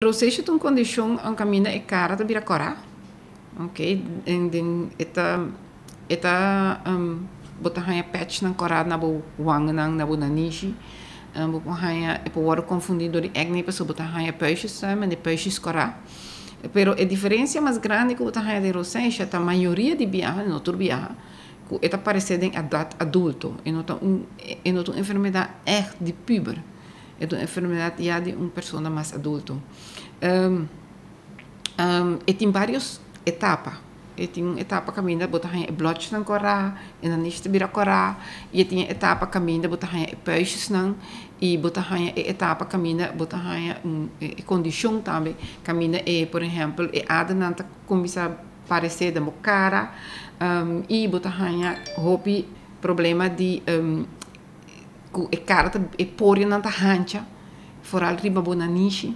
Rosacea ta un kondishon un kaminda e kara ta bira kòrá, ok, en den e ta e ta bo ta haña pèchnan kòrá na bo wangennan, na bo nanishi, bo por haña e por wòrdu konfundí dor di acne pasobra bo ta haña puistjes tambe, e puistjes kòrá. Pero e diferensia mas grandi ku bo ta haña den rosacea ta mayoria di biaha, no tur biaha, ku e ta paresé den edat adulto, e no ta un e no ta un enfermedat ègt di puber. E ta un enfermedad ya di un persona mas adulto. E tin varios etapa. E tin un etapa kaminda bo ta haña e blotjesnan kòrá, e nanishi ta bira kòrá, i e tin e etapa kaminda bo ta haña e puistjesnan, i bo ta haña e etapa kaminda bo ta haña un e kondishon tambe kaminda e por ehèmpel e adernan ta kuminsá paresé den bo kara, i bo ta haña hopi problema di Ku e kara ta, e porianan ta hancha, foral riba bo nanishi,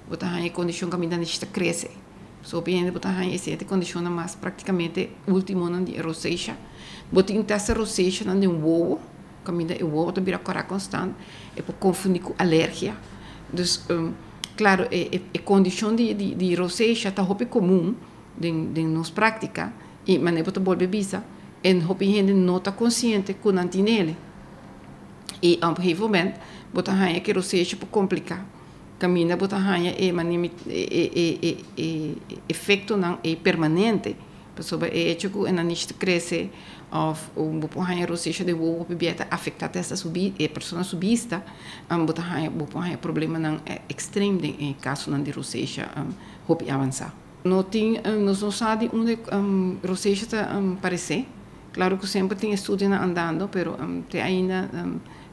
bo ta haña e kondishon kaminda nanishi ta krese. So hopi hende bo ta haña esei ta e kondishonnan mas praktikamente ultimonan di e rosacea. Bo tin testa rosaceanan den wowo, kaminda e wowo ta bira kòrá konstant, e por konfundi ku alergia. Dus, klaro e e kondishon di di rosacea ta hopi komun den den nos práktika. I manera bo ta bolbe bisa, en hopi hende no ta konsiente ku nan tin ele. I op un gegeven moment bo ta haña ku e rosesha por kompliká. Kaminda bo ta haña e manera e e e e efektonan ei permanente, pasobra e hecho ku e nanishi ta krese òf bo por haña rosesha den wowo hopi bia ta afektá te hasta su e persona su bista, bo ta haña bo por haña problemanan ekstrem den e kasonan di rosesha hopi avansá. No tin, nos no sa di unda rosacea ta paresé. Claro cu semper tin estudionan andando, pero te ainda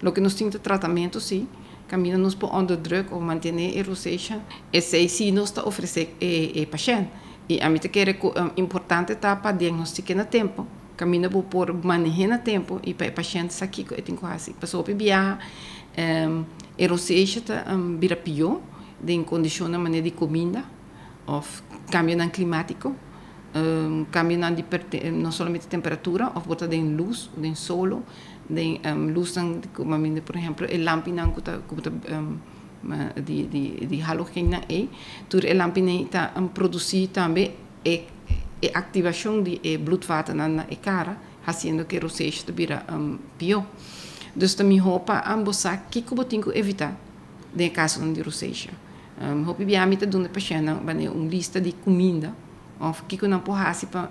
loke nos tin ta tratamento si, caminda nos por onderdruk of mantene e rosacea. Esey si nos ta ofrece e pashent. Y ami ta kere cu importante ta pa diagnostique na tempo, caminda bo por manehe na tempo y pa e pashent sa kico e tin cu haci. Pasobra hopi biaha e rosacea ta bira pio den condicionnan manera di cuminda. Of cambionan climatico, cambionan di no solamente temperatura of bo ta den luz, den solo, den luznan por ehemplo e lampinan cu ta cu ta di di halogennan ey, tur e lampinan ey ta produci tambe e e activacion di e bloedvatennan na e cara haciendo cu e rosacea ta bira pio. Dus ta miho pa bo sa kico bo tin cu evita den e casonan di rosacea. Hopi bia mi ta duna e pashèntnan wanneer un lista di kuminda òf kiko nan por hasi pa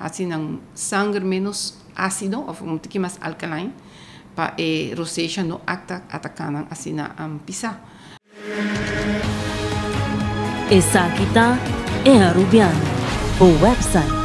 hasi nan sanger ménos ásido òf un tiki mas alkaline pa e rosacea no akta ataká nan asina pisá. Esaki ta E Arubiano, bo website.